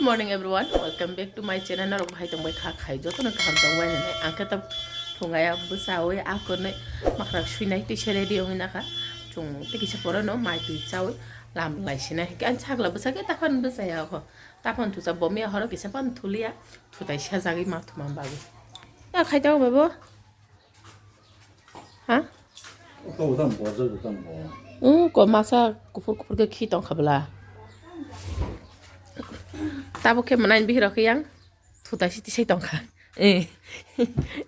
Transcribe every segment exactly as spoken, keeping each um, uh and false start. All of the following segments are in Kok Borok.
Morning everyone, welcome back to my channel. Norok bahai tongbai kha khai jotono kaham tongbai nai. Ang khe tab thungai ang bwsa oi akornoi makrak suinai tei se ready ongwi nakha. Chung tei kisa pore no mai twi chawi lam lai sinai. Khe ang chakla bwsa khe takhon bwsa ya kho. Takhon thusa bomya horo kisa pan thulia. Thutai sajagwi ma thuma bagwi. Ya khai tong babo. Ha? Kau tam bo, jai bo tam bo. Hmm, ko masa kuphur kuphur khe khi tong kha bwla. Tabuk khe mwnai bihirok khe yang thutai si tisai tong kha. Eh.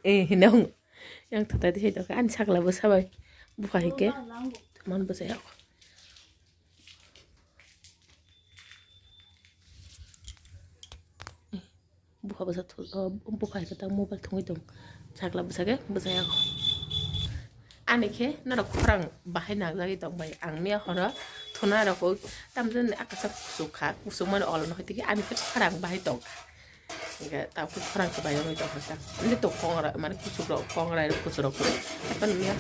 Eh, hinong. Yang thutai tisai tong kha. Ani sakla bwsa bai. Bupha hike. Thuman bwsa ya. Bupha bwsa thu-, o, bupha hai khe ta mobile thwngwi tong. Sakla bwsa khe bwsa ya kho. Ani khe norok khorang bahai nangjagwi tong bai. Ang miya horo thuna rokoi tamjani akasa kusuk kha. Kusuk mani olo no hoi tigi ani khe khorang bahai tong kha. Hingke tabuk khorang khe bai wngwi tong kha. Nini to kongra mani kusuk rok, kongra rok kusuk rok. Haikhe miya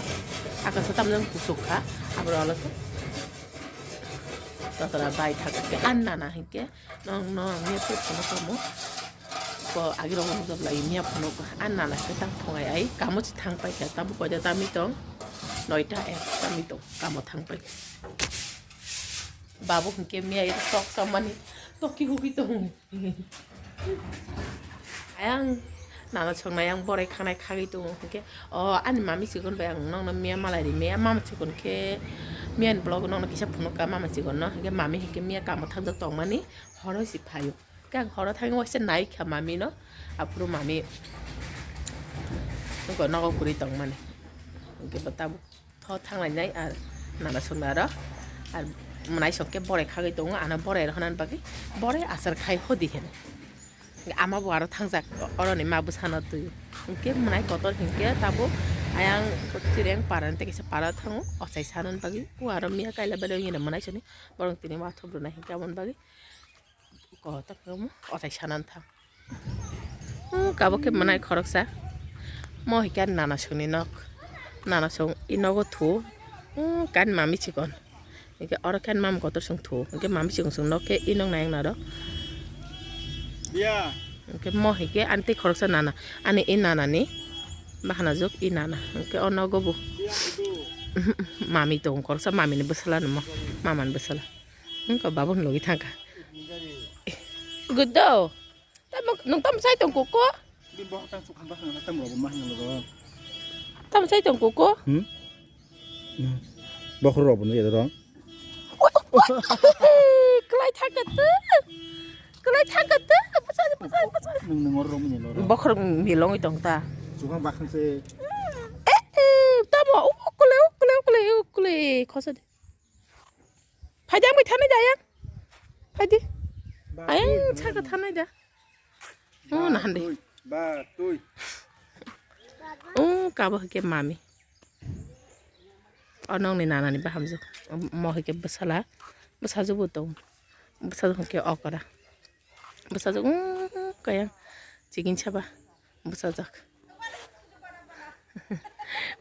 akasa tamjani kusuk kha. Abro olo khe. Totara bai thaka khe an nana hingke nong nong miya phuru phano kamo. Ko agi rok nukjak lai miya phano an nana hingke tang thongai ai kamo si thang pai kha tabuk koida tami tong noita ek tami tong kamo thang pai kha. Babu hingke miya tok tong mani toki huki tong. Ayang nana song na yang borai khanai khagwi tongo hingke o ani mami sikon bai ang nongno miya malai ri miya mama sikon khe miya ni vlog nongno kisa phunuk ka mama sikon no hingke mami hingke miya kamo thangjakh tongmani horo si phaio hingke ang horo thangwi waisa nai kha mami no aphuru mami nogo kwrwi tongmani hingke bo tabuk. Tho thanglainai ar nana songna aro ar mwnai song khe borai khagwi tongo ano borai rw hwnani bagwi borai achar khai hodi hwnwi ama bo aro thangjak oroni ma bwsano twi hwnkhe mwnai kotor hinkhe tabuk ayang tireng parani tei kaisa para thango ochai sanani bagwi o aro miya kaila belai ongni mwnai soni borok tini wathup rwnai hinkhe aboni bagwi. Kotor khe omo otai sanan thang. Hmm, kabo khe mwnai khoroksa. Mo hikhe nana songni nok. Nana song i nogo thu. Hmm, kan mami chikon. Hikhe oro kan mam kotor song thu. Hikhe mami chikon song nok khe i nok nayang naro. Ya. Hikhe mo hikhe ani tei khoroksa nana. Ani i nana ni. Bahana jok i nana. Hikhe o nogo bo. Ya, itu. Mami tong khoroksa mami ni bwsala no mo. Mama ni bwsala. Wngkha babun logi thangkha. Gudo. Tamo, nwng tamo chai tong koko? Bini bokhorok tang chukha bahang na tamo robo mahang logo. Tamo chai tong koko? Hmm? Bokhorok robo no yadro. Klai thangkha tu. Klai thangkha tu. Bachai, bachai, bachai. Nwng nwng oro romni loro. Bokhorok milongwi tong ta. Chukha bahang se. Eh, eh, tamo ukule, ukule, ukule, ukule. Khosa de. Phaidi ang bai thanai da ayang. Phaidi. Ba, ayang tui, saka thanai da. Oh, nahan de. Tui, ba, tui. Oh, kabo hake mami. Oh, nong ni nana ni bahamjwk. Mo hake bwsala. Bwsajwk bo tong. Bwsajwk hake okra. Bwsajwk, mm, kaya. Chikin saba. Bwsajwk.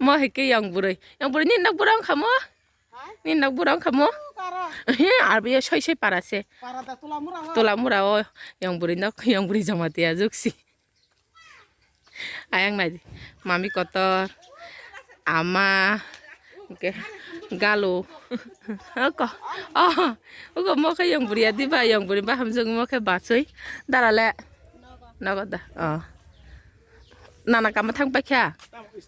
Mo hake yang burui. Yang burui ni nok burung kamo? Ni nok burung kamo? He, arbiya soi soi para se. Para da tula mura wa. Tula mura o yang buri nok, yang buri jamatia juksi. Ayang nai, mami kotor, ama, oke, galu. Oko, oh, oko mo khe yang buri adi ba, yang buri ba hamjung mo khe basui. Dara le, nogo da, oh. Nana kamo thang paikha.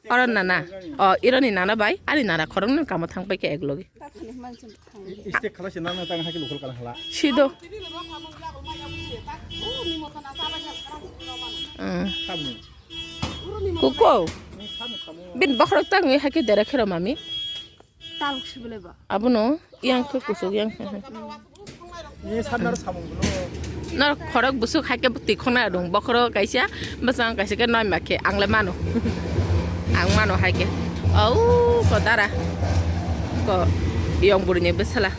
Oro nana. O, ironi nana bai, ani nana khoroknwi kamo thang paikha ek logi. Stek khala se nana tang hake lokol kalang khala. Sido. Mm. Tabni. Kuko. Tabni kamo. Bin bokhorok tangwi hake dera khero mami. Taluk sibole ba. Abono yang khe kusuk yang khe. Ni sanar samung gulo. Nor khorok busuk hai khe twi khona dong. Bokhorok kaisa, bwsang kaisa khe noi ma khe ang le mano. Ang mano hai khe. Au ko dara. Ko yong buri ni bwsala.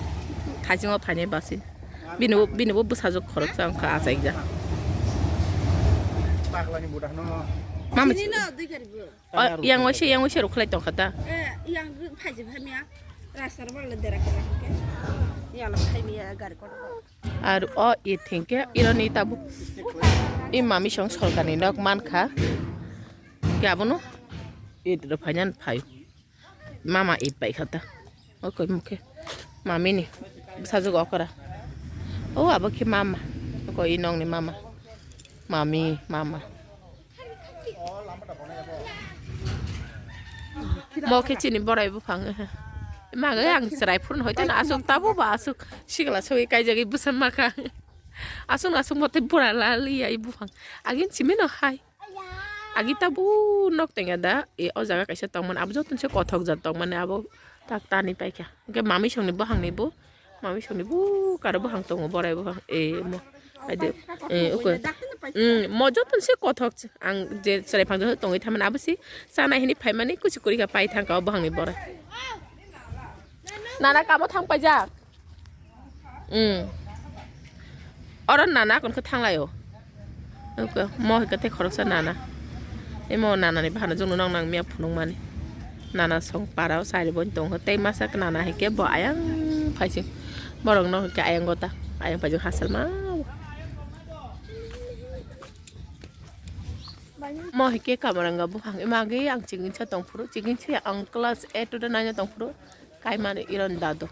Thajingo phaini basin. Bini bo, bini bo bwsajwk khoroksa wngkha achaijak. Pakla ni buda no. Mama. Chini no dui kari bo. O, yang waisa, yang waisa rok khlai tongkha ta. Eh, yang phaiji phamya. Rasta ro bale dera khe. Yang lo phaimiya gari kotor. Ar o it hinkhe ironi tabuk i mami song sorkarni nok mankha. Ke abono it rw phainan phai. Mama it pai kha ta. Okoi mukhe. Mami ni bwsajwk okra. O abo khe mama. Okoi i nokni mama. Mami, mama. Mo khe chini borai buphang. Magai ang chwrai phurun hoite no aswk tabo ba aswk sikla sogwi kaijagwi bwsa makha. Aswk aswk mote bura laliya i buphang. Agin chimi no hai. Agi tabuk nok tengya da, e, o jaga kaisa tongmani, abo jotono se kothok jat tongmani, abo tak tani paikha. Hwnkhe mami songni buphangni bo, mami songni bo karo buphang tongo, borai buphang, e, mo, aide, e, uko, mm, mo jotono se kothok, ang je chwrai phang tongwi thamani, abo se chanai hwnwi phaimani, kuchi kwrwi kha pai thangkha o buphangni borai. Nana kamo thang paijak. Mm. Oro nana kon khe thanglaio. Oko mo hai khe tei khoroksa nana. Imo nana ni bahano jongno nang nang miya phunukmani. Nana song parao sari bo tong khe tei masa nana hai khe bo ayang phaising. Borok no hai khe ayang gota. Ayang phaising hasalma. Mo hai khe kamaranga buphang ima agi ang chigin sa tong phuru. Chigin sa ang class eight to nine tong phuru. Kaimani iron dado.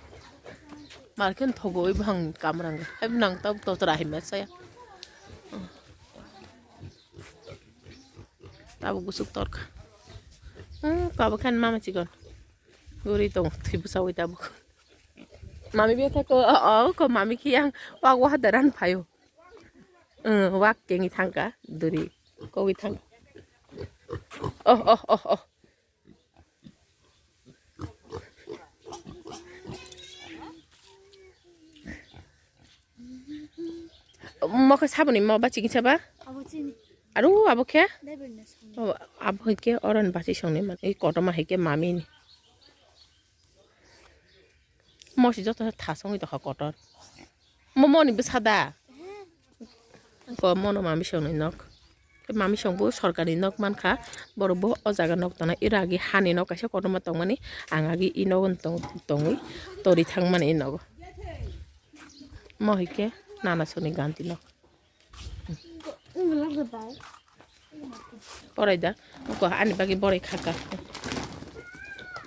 Malkhe thogo oi buphang kamrang. Hai nang tab totra hai masa ya. Tabuk gusuk torkha. Hmm, kabo khan mama chikon. Guri tong thwi bwsa oi tabuk. Mami bia thai ko, o, o, ko mami khiyang wak wah daran phayo. Hmm, wak kengi thangka duri. Kowi thang. Oh, oh, oh, oh. Mo khe saboni mo ba chikisa ba? Abo chini. Aro abo khe? Dai beri na song. O, abo hai khe oron basi songni man. Ei kotorma hai khe mami ni. Mo si joto tha songwi tokha kotor. Mo moni bwsa da? Ko mono mami songni nok. Khe mami song bo sorkar ni nok mankha. Borok bo o jaga nok tona ira agi hani nok kaisa kotorma tongmani. Ang agi i nogo tong-, tongwi tori thangmani i nogo. Mo hai khe nana songni ganti nok. Borai da, ko ani bagwi borai khaka.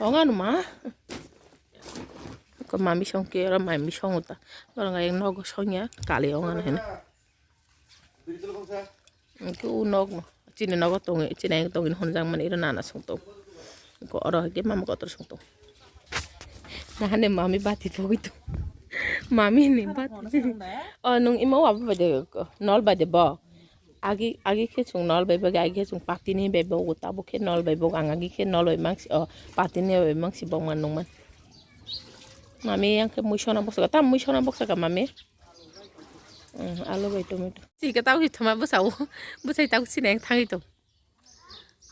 Ong anu ma. Ko mami song ke ro mami song uta. Oro ngai nogo songya kali ong anu hene. Ko u nog no. Chini nogo tongi, chini ang tongi honjang mani iro nana song tong. Ko oro ke mama kotor song tong. Nahane mami bati pogwi tong. Mami ni bati. O nung imo abo bai de ko. Nol bai de bo. Agi, agi khe chung nol bai bai, agi khe chung patini bai bo, tabuk khe nol bai bo, ang agi khe nol bai mangsi, o patini bai mangsi bong man nung man. Mami yang khe mui sona boksa ka, tam mui sona boksa ka mami. Hmm, alu bai tomato. Chika tau hi thoma bwsao. Bwsai tau sinai thangwi tong.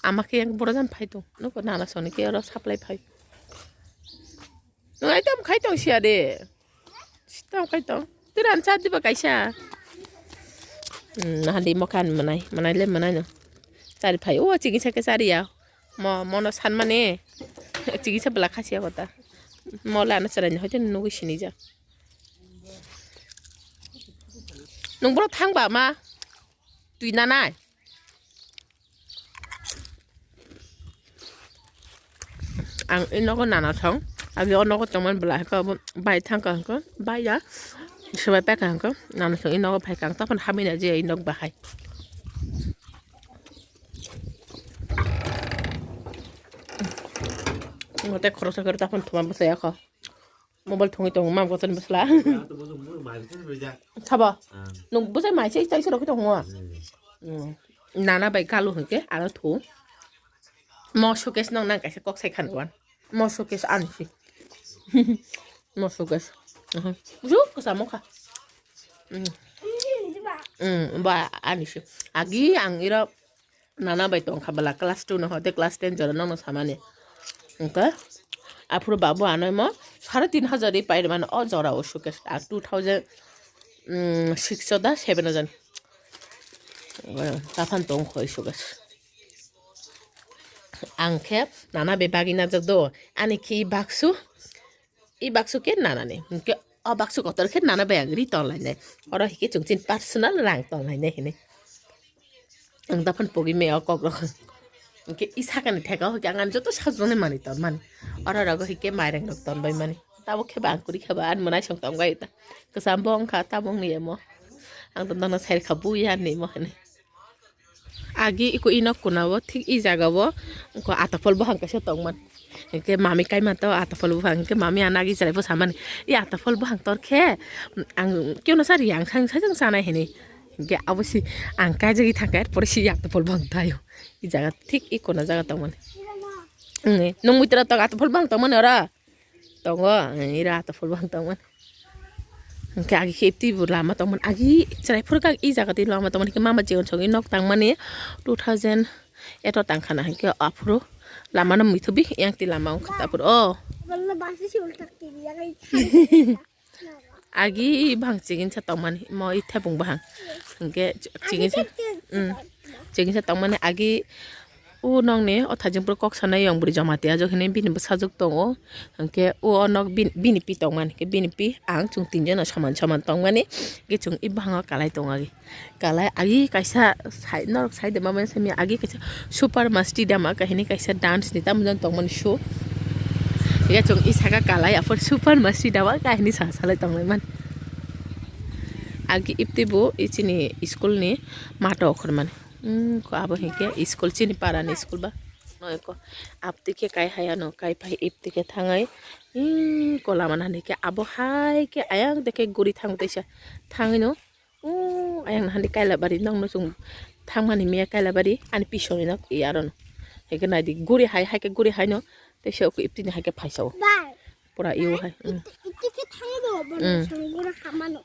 Ama khe yang boro jan phai tong. Nuko nana soni khe oro supply phai. Nung ai tam khai tong sia de. Tam khai tong. Tiran cha diba kaisa. Hmm, hadi mokan manai. Manai le manai no. Chari phai. O chigi sa khe chari ya. Mo, mono san mane. Chigi sa bela khasiya kota. Mo lana charai ni hoite nugui sini ja. Nung boro thang ba ma? Twi nanai. Ang i nogo nana thong. Agi o nogo tongmani bwla hwnkhe abo bai thangkha hwnkhe bai ya. Swbai paikha hwnkhe nana thong i nogo phaikha ang tokon hamina je i nok bahai. Tei khoroksa khe tokon thuma bwsai ya kho. Mobile thungwi tongo mam kotor ni bwsla. Sabo. Nung bwsai mai se tai se rokhi tongo. Hmm. Nana bai kalu hwnkhe aro thu. Mo showcase nang nang kaisa kok sai khan wan. Mo showcase ani si. Mo showcase. Mhm. Ju kasa mo kha. Hmm. Hmm, ba ani si. Agi ang iro nana bai tongkha bwla class two no hote class ten jora nokno samani. Hwnkhe aphuru babu ano imo sare tin hajar ri pai mano o jora o suke a two thousand, mm, six o da seven o jan. Taphan tongkho i suke. Ang khe nana bai bagwi najak do ani khe baksu. I baksu khe nanani. Hwnkhe O baksu kotor khe nana bai ang ri tong lainai. Oro hike chwng chini personal rang tong lainai hinwi. Ang daphano pogwi maya o kok rok. Hwnkhe i sakani theka o hwnkhe ang ani joto sajwknai manwi tonmani. Oro rogo hwnkhe mairang rok tonbai mani. Tabuk khe ba ang kwrwi kha ba ani mwnaisong tong bai ta. Kwcham bo wngkha tabuk ni emo. Ang to nono sai kha buya ni mo hinwi. Agi iko i nok kuna o thik i jaga o ko atapol buphang kaisa tongmani. Hwnkhe mami kaima to atapol buphang hwnkhe mami ano agi chwrai bo samani. I atapol buphang tor khe ang keno sa ri ang sang sajwk chanai hinwi. Hwnkhe abo si ang kaijagwi thangkha, er pore si yak topol bang thaio. I jaga thik i kona jaga tongmani. Nwng muitara tong atopol bang tongmani ora. Tongo, ira atopol bang tongmani. Hwnkhe agi khe twi bo lama tongmani. Agi chwrai phuru kha i jaga twi lama tongmani khe mama jigon songwi nok tangmani two thousand eight o tangkhana hwnkhe aphuru lama no muithubi yang twi lama wngkha aphuru. Oh. Agi bang chigin sa tongmani mo i thepung bahang. Hwnkhe chigin sa, mm, chigin sa tongmani agi o nokni o thajin puro kok sanai yong bwrwi joma tiya jok hinwi bini bwsajwk tongo. Hwnkhe o nok bini pi tongmani khe bini pi ang chwng tinjono soman soman tongmani. Hwnkhe chwng i bahango kalai tongo agi. Kalai agi kaisa side norok side ma mani simi agi kaisa super masti dama kahini kaisa dance ni tamo jan tongmani show. Iya chwng i saka kalai aphor super masti dama kahini sa salai tonglai man. Agi ipti bo i chini school ni mato okhor mani. Hmm, ko abo hingke school chini para ni school ba. Noi ko apti ke kai haya no kai pai ipti ke thangai. Hmm, ko lama nani ke abo hai ke ayang de ke guri thang teisa thangino. Oh, ayang nahandi Kailabari nokno chwng thangmani miya Kailabari ani pisoni nok i arono. Haikhe naidi guri hai, haikhe guri haino tei se oko iptini haikhe phaisao. Bai. Pura iyo hai. Mm. Ipti, ipti khe thangwi bo bono Mm. songwi gura khamano.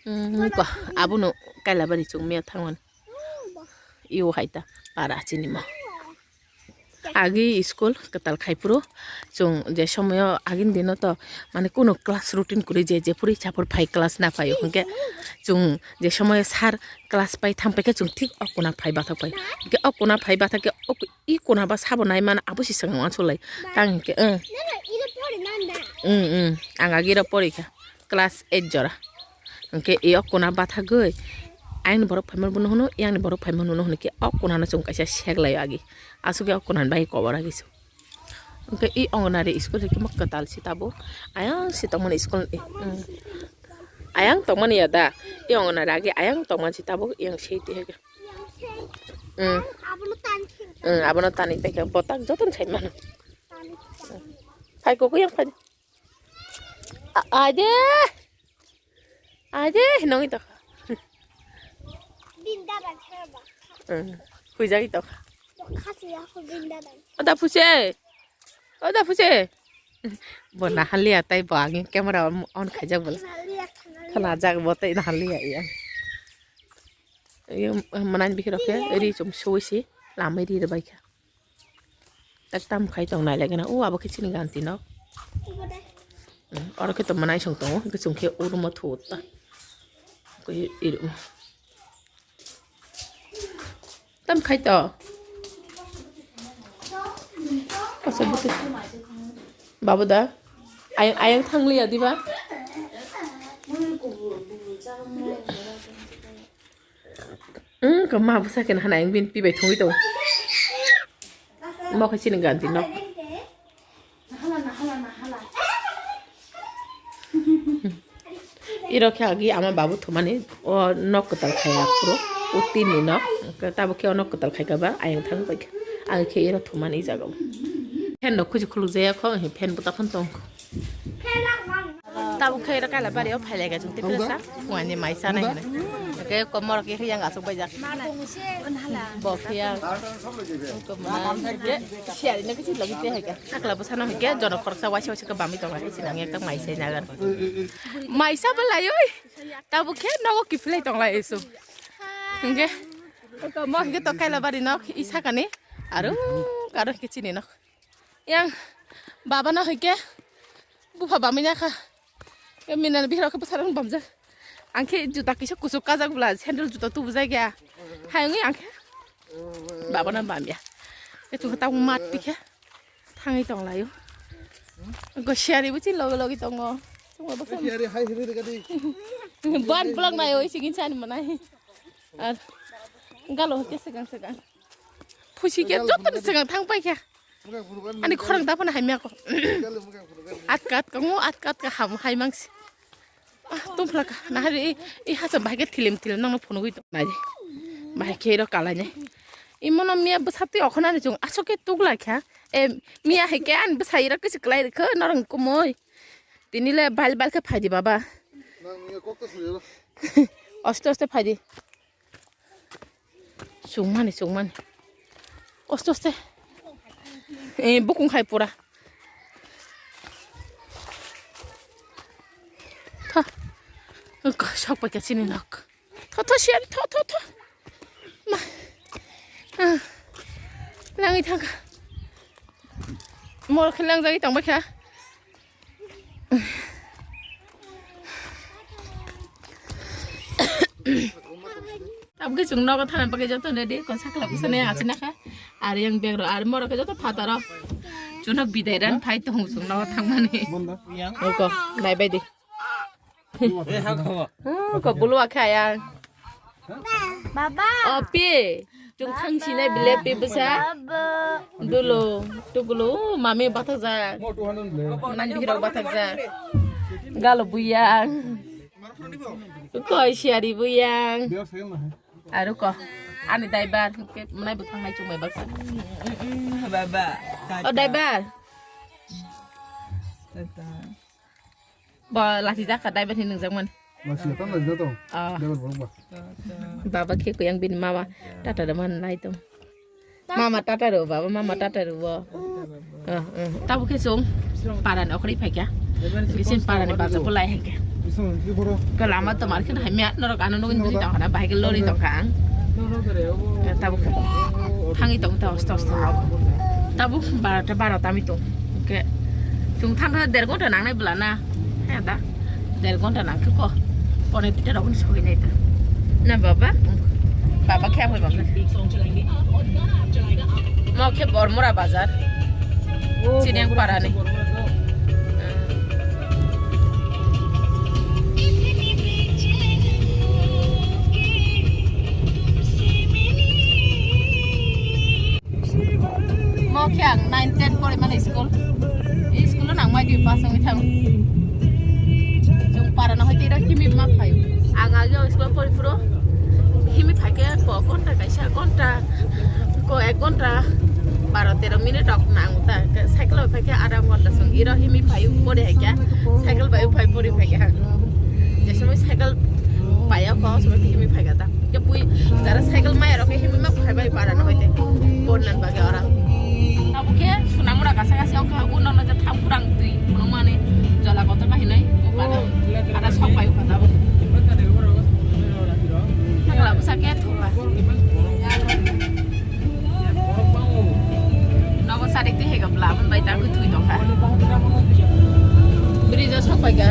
Mm, ko abono Kailabari chwng miya thangmani. Oh, ba. Iyo hai ta para chini ma. Agi school kwtal khai phuru chwng je somoyo agini dino to mane kuno class routine kwrwi je, je phuru saphur phai class na phaio hwnkhe chwng je somoyo sir class pai thang paikhe chwng thik o kona phai bathak pai. Hwnkhe o kona phai bathak khe o i kona ba sabo nai mano abo se swkang uansuk lai. Tang hwnkhe, eh. Nana iro pori nanda. Mm, mm. Ang agi iro pori kha. Class eight jora. Hwnkhe e o kona bathagwi ayangni borok phaimano bono hwno, eyangni borok phaimano bono hwno khe o konano chwng kaisa seklai agi. Aswk khe o konani bagwi kobor agi se. Hwnkhe e Anganwadi school se khe kwtal se tabuk. Ayang se tongmani school, mm. Ayang tongmani ya da? E Anganwadi agi ayang tongmani se tabuk, eyang sei twi hai khe. Mm. Mm, abono tani paikha, botak jotono sai mano. Phai kok yang phai. A-, ade. Ade, nongi tokha. Binda dan chaba. Hmm, huijagi tokha. Khasi ya ko binda dan. Oda phuse. Oda phuse. Bo nahalia tai bo agin camera on, on khaijak bole. Nahalia, nahalia. Khana jak bo tai nahalia ya. Iyo manai bihiro khe ri chum suisi lamai ri bai kha. Tak tam khai tong nai lagena. O abo khe chini ganti no. Hmm, oro khe to manai song tongo. Hwnkhe chwng khe o room o thu ta. Koi i room. Tam khai to. Asa buti. Babu da. Ayang, ayang thang liya diba? Wngkha ma bwsa khe nahana ang bini pibai thungwi tongo. Mo khe chini ganti nok. Iro khe agi ama babu thumani o nok kwtal khaya phuru o tin ni nok. Tabuk khe o nok kwtal khaika ba ayang thang bai kha. Ang khe iro thumani i jaga o. Fan rok khuju khuluk jaya kho, fan bo tokon tong kho. Tabuk khe iro Kailabari o phai lai ga jung tei pesa. Phungani mai chanai hwnwi. Hwnkhe komor khe yang asuk bai jak. Bo khe yang. Siari no kisi logi te hai ka. Akla bwsano hwnkhe jono khoroksa waisa waisa khe bamwi tongo hai sinang ekta mai sai nagan. Mai sa belai oi. Tabuk khe nogo kiphilai tonglai isu. Hwnkhe. Mo hwnkhe to Kailabari nok i sakani. Aro karo hwnkhe chini nok. Yang baba no hwnkhe bupha bamwi nakha. Minani bihirok khe bwsarok bamjak. Ang khe juta kisa kuchuk kajak bwla sandal juta tubujak ya. Hai wngwi ang khe baba no bamya. Khe chwng khe tabuk mat tikhe thangwi tonglaio. Go siari bo chini loge loge tongo. Ban blok nai oi sigin chani manai. Ar galo ke segang segang. Phusi ke joto ni segang thang pai kha. Ani khorang da phana hamya ko. Atka atka ngo atka atka ham hai mangsi. Ah, tum phlaka. Nahari i, i hasa bahai ke thilim thilim nangno phunugui tong nai. Bahai ke ro kalai nai. Imono miya bwsa twi okhonani chung aswk khe tuglai kha. E, miya hai ke ani bwsa iro kisi klai rikho norong kumui. Tini le bal bal khe phaidi baba. Nang miya kok to sujalo. Oste oste phaidi. Chungmani, chungmani. Oste, oste. Eh, bukung hai pura. Tha. Sok pai ka chini nok. Tho, tho, sian, tho, tho, tho. Ma. Ah. Langwi thang. Mor khe langjagwi tong bai kha. Tabukhe chwng nogo thana bagwi joto ready, ko sakla bwsani achina kha. Ar yang bag rok, ar morok khe joto phataro. Chwngno bidai ran phai tongo chwng nogo thangmani. Oko, nai bai di. Eh, ha, khabo. Ah, ko bulu akhe ayang. Baba. Opi. Chung thang sinai bile pi bwsa. Baba. Dulo, tugulo, mami bathak jak. Nan bihirok bathak jak. Galo buyang. Koi siari buyang. Aru ko. Ani daibar. Ke manai buthang nai chumai baksa. Baba. O daibar. Tata. Bo lasi jakha daibar hinwi nungjakmani. Lasi ya, tamo lasi na to. Ah. Daibar borok ba. Baba khe kuyang bini mama tata da man nai to. Mama tata ro, baba mama tata ro bo. Ah, ah. Tabo khe song parani okhri phaikya. Bisin parani bacha polai haikya. Kalama to market haimya norok ano nugin bini tongkhana bahai lori tongkha ang. Tabuk thangwi tong ta osto osto. Tabuk barota barota mi tong. Oke. Chung thangkha der gonta nangnai bwla na. He da. Der gonta nangkhe ko. Pone pita rok sogwi nai ta. Na baba. Baba khe amoi baba. Mo khe Bormura bazar. Chini ang parani. Mo khe ang nine ten pore mani school. School o nang mai di pas wngwi thang. Chwng para no hoite ira himi ma phai. Ang agi o school pori phuro himi phai khe ko ghonta kaisa ghonta. Ko ek ghonta baro tero minute rok nang ta, cycle bai phai khe adha ghonta song iro himi phai pore hai khe cycle bai phai pore phai khe. Je somoi cycle bai ya ko somoi himi phai khe ta. Ke pui jara cycle maya rok ke himi ma phai bai para no hoite. Pon nan bage ora. Abo khe sunamura kasa kasa ongkha uno no je tham kurang twi phunukmani jola kotor ma hinwi pada ada sok bai pada bo. Thangla bwsa khe thokla. Nogo sadik twi hega bla mun bai ta khe thui tongkha. Bridge o sok bai kha.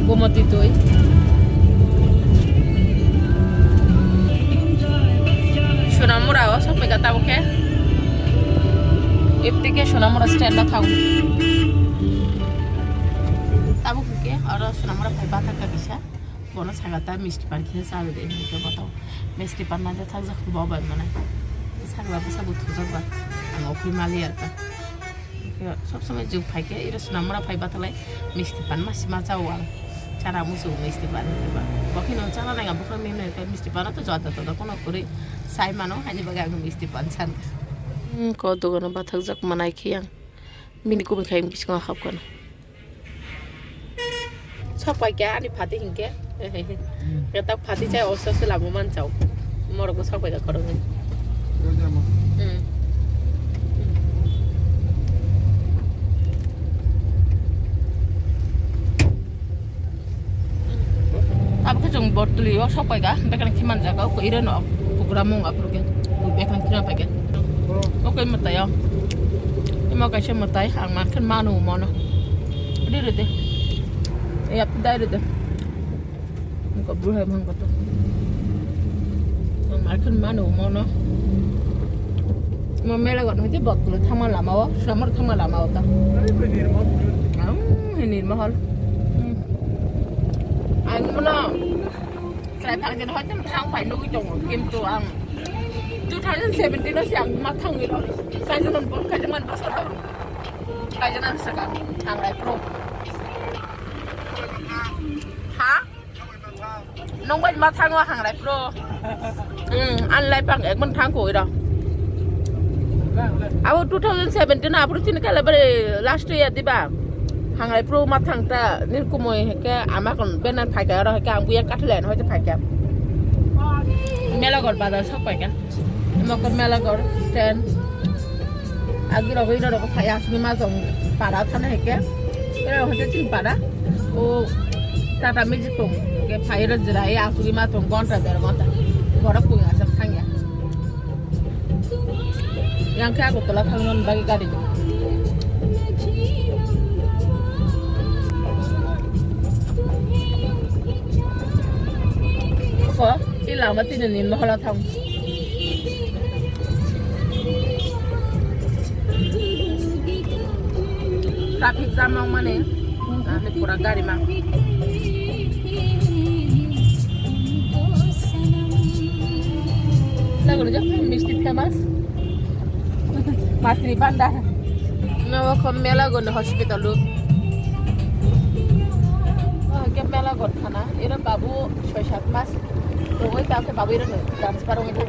Gomoti twi. Sonamura o sok bai kha tabuk khe. Ipti khe Sonamura stand o thang. Tabuk khe oro Sonamura phai bathak kha kisa. Bono saka ta misti pan khe cha de, hingke bo to misti pan na de thakjak bo bai mane. Sakla bwsa bo thujak ba. Ang okhri mali ar ka. Hingke sob somoi jwng phai khe iro Sonamura phai bathalai misti pan ma sima cha o ang. Chana musu misti pan hingke ba. Bo khe no chana nang bo khe mimnai khe misti pan to jota tota kono kwrwi sai mano, haini bagwi ang misti pan san. Hmm, ko dogano bathakjak manai khe ang. Bini kubui khai bisingo hapkano. Sok pai khe ani phati hinkhe. Khe tak phati chai oso se lamo man chao. Morok bo sok pai kha khoroknwi. Hmm. Abo khe chwng Bortoli o sok pai kha, bekheno khiman jaga o ire no program wng aphuru khe bekheno khiman pai khe. O khe mwtai o. Imo kaisa mwtai ang mankhe manu mono. Riri de. Yap dai riri de. Ko bru hai mang koto. Ang mankhe manu mono. Mo mela gon hoite botkulo thangma lama o, slamor thangma lama o ta. Ang he Nirmahal. Hmm. Ang mo no. Try phang din hoite thang phai nugui tongo. Kintu ang two thousand seventeen o se ang ma thangwi rw. Kaijaman bo, kaijaman bo sa. Kaijaman saka ang lai pro. Ha? Nung bai ma thango hang lai pro. Hmm, an lai pang ek man thang koi da. Abo two thousand seventeen apro chini kala bare last year diba. Hang lai pro ma thang ta nil kumoi heke ama kon benan phai ka ro heke ang buya kathlen hoite phai ka. Mela gor bazar sok pai ka. Mokor mela gor stand. Agi rogoi rogoi phai asmi ma jong para thana heke. Era hote chin para. O Tata Magic tong. Ke phai ro jira e asmi ma jong gonta der gonta. Borok pung asam thangya. Yang khe Agartala thangmani bagwi gari. Ko, i lama tini ni moholo thang. Traffic jam wng mani, ani pura gari ma. Lagun jak misti famous. Matri banda. No ko mela gon hospital lu. Oh, ke mela gon khana. Era babu soi sat mas. Rongoi ta ke babu era transfer rongoi ta.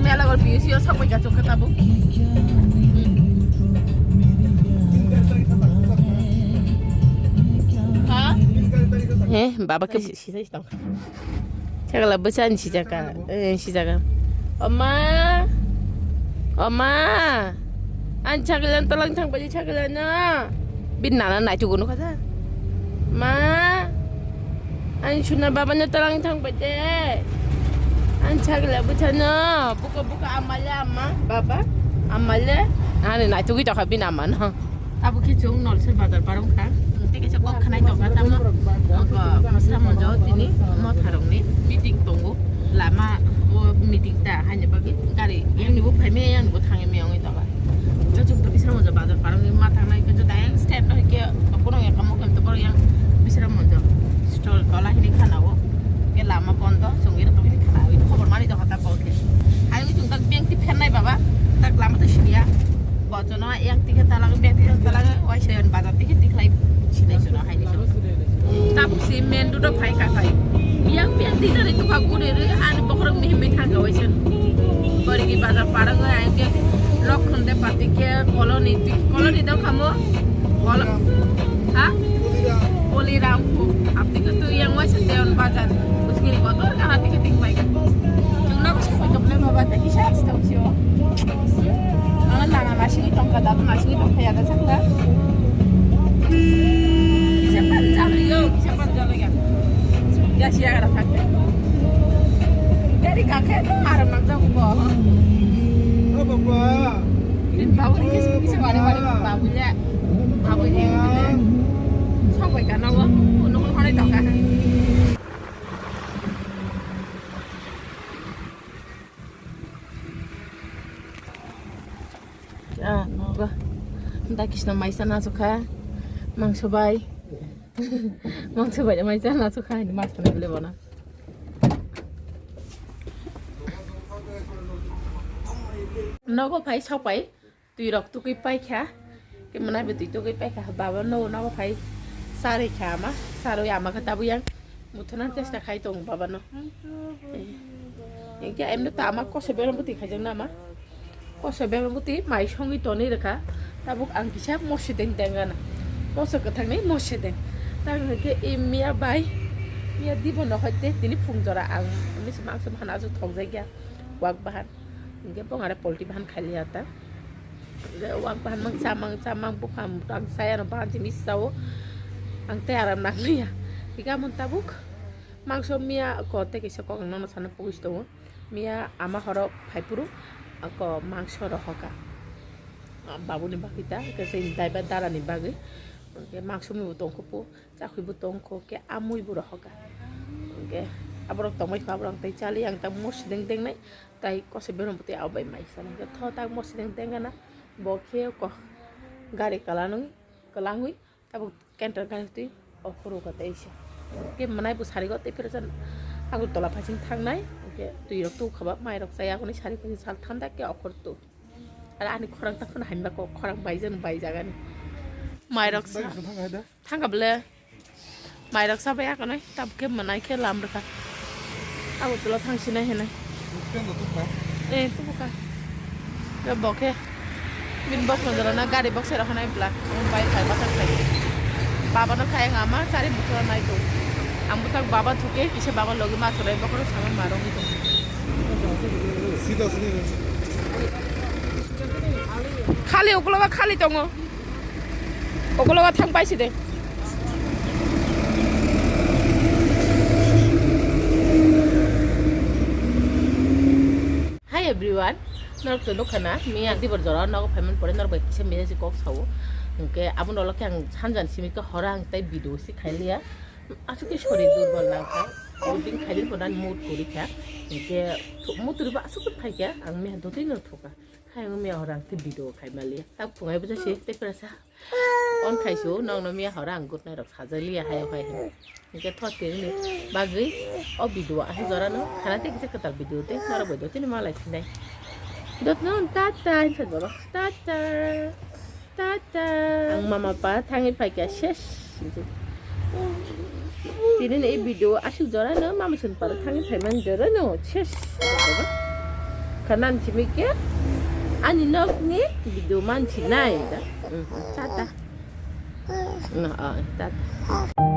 Mela gon P U C o sakoi ja chok tabu. Ha? Eh, baba ke sisai tong. Chakla bwsa ni sijaka, eh, sijaka. Oma, oma, an chakla tolang thang baji chakla na. Bin nana nai chugo nukha sa. Ma, an suna baba na tolang thang baji. An chakla bwsa no, buka buka amale ama, baba, amale. Ani nai chugi tokha bin ama no. Abo khe chwng Nolsoi bazar parong kha. Tei kaisa kok khnai tongkha tamo. Oko Bisramganj o tini motharokni meeting tongo. Lama o meeting ta haini bagwi gari yang ni bo phai maya yang ni bo thangwi maya wngwi tongo. Joto to Bisramganj bazar parong ma thangnai khe joto yang stand no khe kono yang kamo khe to yang Bisramganj stall tola hini khana o. Khe lama bondo chwngwi rok hini khana khobor mani tongkha ta kok khe. Ayang chwng tak beng ti phennai baba tak lama to siniya. Bojono yang tiket talang, beng tiket talang, waisa yon bazar tiket tikhlai sinai jono haini jono. Tabuk si main road o phai kha phai. Yang beng tiket ni tukha guri ri ani bokhorok mihim mi thangka waisa. Borigi bazar parang ai ke Lokhon de pati ke colony, colony dong kamo? Kolo-, ha? Boliram. Abdi ke tu yang waisa deon bazar. Uskiri kotor kana tiket tik pai. Nok sa pai kaple baba te kisa sta usio. Ang nana masih tongka, datu masih tongka ya, da sakla. Kisa panjal yo, kisa panjal ya. Ya siya kara thakte. Gari kakhe to aram nang jago bo. O baba. Din babu ni kisa kisa wari wari babu ya. Babu ni. Sok bai kana bo. Nung hone tongka. Ah, nogo. Da kisna maisa nasu kha. Mangso bai. Mangso bai maisa nasu kha. Ini mas kena beli bona. Nogo pai, sok pai. Twi rok tugwi paikha, ke mwnai bo twi tugwi paikha, baba no nogo phai charwi kha ama, charwi ama khe tabuk yang muthuna chesta khai tongo baba no. Engke emno ta ama kosoi bebak bwtwi khaijak na ama, kosoi bebak bwtwi mai songwi tonwi rwkha, tabuk ang kisa mosideng dengana, moso kwthangni mosideng, tabuk hwnkhe e miya bai, miya dibo no hoite tini phung jora ang misi mangso hana aswk thokjak ya wak bahan, hwnkhe bongare polti bahan khailiya ta. Wak bahan mang chamang chamang buphang buphang saya no bahan simi sao. Ang tei aram nang liya. Higa mun tabuk. Mangso miya ko tei kisa kok ang nono sana pogis tongo. Miya ama horo phaipuru ko mangso rohoka. Babuni bagwi ta, kisa driver dara ni bagwi. Mangso mi bo tongkho pu. Chakhwi bo tongkho khe amui bo rohoka. Hwnkhe Aborok tongbai kha, aborok tei chali ang ta mosideng dengnai, tai kose berong bwtwi abo bai mai sana. Tho tak mosideng dengana, bo khe ko gari kalanwi, kalangwi, tabuk kenter gari twi okhoro ka tei se. Ke manai bo sari go tei phira san Agartala phasing thangnai, ke twi rok tu khaba, mai rok chaya kuni sari phasing sal thanda ke okhor tu. Ara ani khorang ta phano hamya ko, khorang bai jan bai jagani. Mai rok sa. Thangka bwle. Mai rok sabai akonoi, tabuk khe manai khe lam rwkha. Agartala thang sinai hinai. Eh, tubuka. Yo bokhe. Bin bok no jala na gari bok sero hanai bla. Ang bai khai bata khai. Baba no khai ang ama chari bukra nai tu. Ang butak baba thuke kisa baba logi ma thurai bokro sama marong itu. Sida sini. Khali ukuloba khali tongo. Ukuloba thang paisi de. Hi everyone, norok to nukha na, miya dibor jora nogo phaiman pore norok bai kisa message kok sao. Hwnkhe abo nolok khe ang sanjan simi khe hora ang tai video si khailiya. Asuk khe sori durbol nangkha. Abo din khaili pore ani mood kwrwi kha. Hwnkhe mood kwrwi ba asuk khe phaikha, ang miya dotwi no thoka. Hai wng miya hora ang khe video khai mali. Tak phungai bwsa se tei pura sa. On khai su nong no miya hora ang gutnai rok sajali ya hai hai. Hingke thot khe ni bagwi o video ahi jora no khana tei kisa kwtal video tei norok bai do tini malai sinai. Dot no tata hinsa baba. Tata. Tata. Ang mama pa thangwi phaikha ses. Tini ni video asuk jora no mama sun para thangwi phaiman jora no ses. Kanan chimike ani nok ni video man sinai da. Tata. No, ah, tata.